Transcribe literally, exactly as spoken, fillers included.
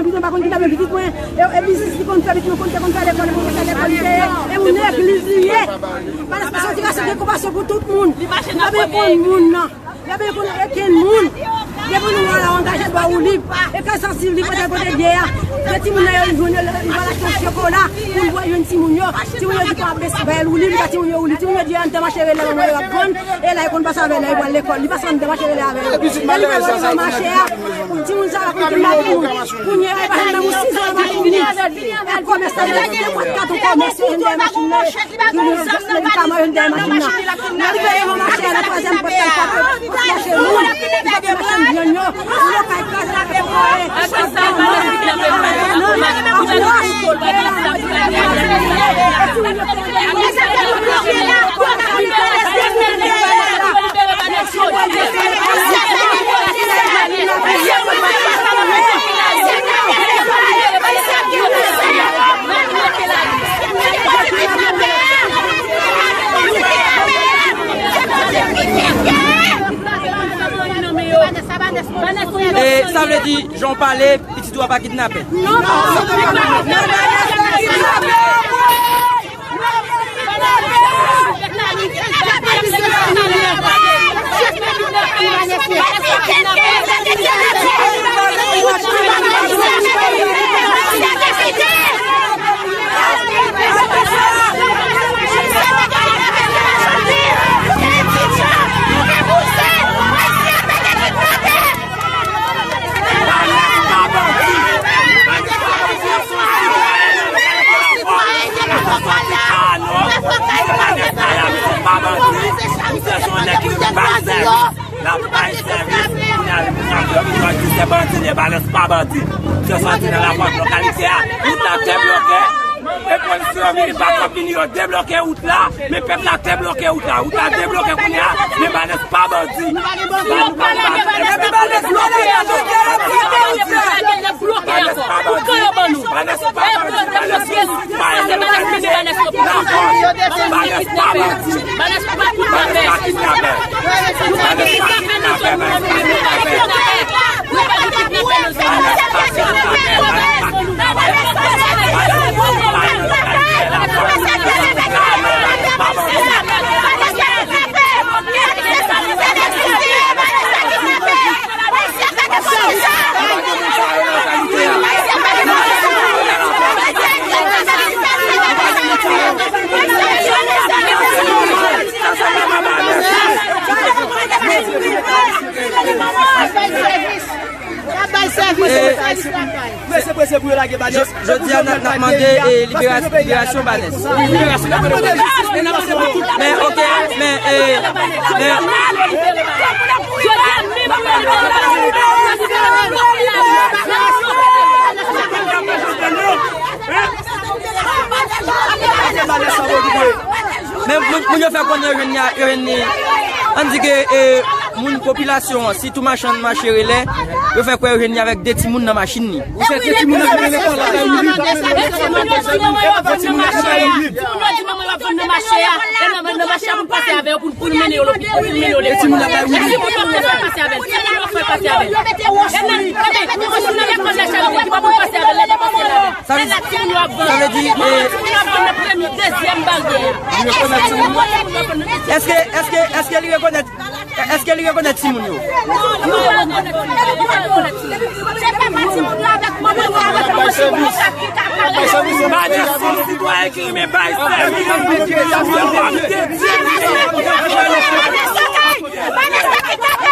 Pitit mwen pa konn ki tape pitit mwen, e, e biznis li konn fè, pitit mwen konn fè, konn fè lekòl, konn fè lekòl li te ye, e ou neglije. Vanessa pa soti ka soti konpasyon pou tout moun. Li pa bezwen konn moun nan. Li pa bezwen konn okenn moun. Depi nou wè la angaje bò ou lib. E kè sansiv li kote kote l ye a. Lè timoun nan yo jwenn yo, li va l achte yon chokola pou l voye jwenn timoun yo. Timoun yo di pa bes bèl ou lib, li pa timoun yo ou lib. Timoun yo di ann te mache rele manman yo ap vann. E la, li konn pase avè lè li pral lekòl. Li pase ann te mache rele avè yo. Lè li pral rive nan mache a, timoun sa va konn tout la timoun. Kounye a, li pa janm nan yon sizon machin ni. E kòmès la, li te pran katon kòmès, yo jwenn dèyè machin nan. Yo jwenn dèyè medikaman, yo jwenn dèyè machin nan. Lè li vin nan mache a, nan twazyèm pòt la, li pa pòt mache moun. Li pa pòt machin vyann yo. Yo kay kraze la, kay kraze. E sa vle di, jan w pale, pitit ou a pa kidnape? Non. L ap bay sèvis, kounye a, se bandi, se bandi, Vanessa pa bandi. Se sòti nan lapòt lokalite a, wout la te bloke. E polisye yo vini, bakòp vini, yo debloke wout la. Men pèp la te bloke wout la. Wout la debloke kounye a, men Vanessa pa bandi. Vanessa pa bandi. Vanessa pa bandi. Vanessa pa bandi. Vanessa pa bandi. Vanessa pa kidnapè. Vanessa pa kidnapè. Vanessa pa kidnapè. Prese, prese pou yo lage Vanessa. Jodi a, n ap, n ap mande, e, liberas-, liberasyon Vanessa. Men, oke, men, e, men, men moun, moun yo fè konnen yo jwenn ni, yo jwenn ni, ann di ke, e, moun popilasyon an, sitou machann mache relè, yo fè kwè yo jwenn ni avèk de timoun nan machin ni. Ou fè de timoun nan relè pa la kay ou li. Pou nou di manman yo ap vann nan mache a, e nan, nan mache a pou n pase avè yo, pou n, pou n mennen yo lopital, pou n mennen yo lekòl. E timoun yo fè pase avè l. Timoun yo fè pase avè l. E nan, tande, timoun nan lekòl la chalite, ki pa pou n pase avè l, lè n ap pase avè l. Sa vle, sa vle di, e, timoun yo ap vann nan premye, dezyèm baryè a. Li rekonèt timoun yo? Èske, èske, èske li rekonèt Èske li rekonèt timoun yo? Bay sèvis. Bay sèvis. Bay sèvis. Bay sèvis. Bay sèvis.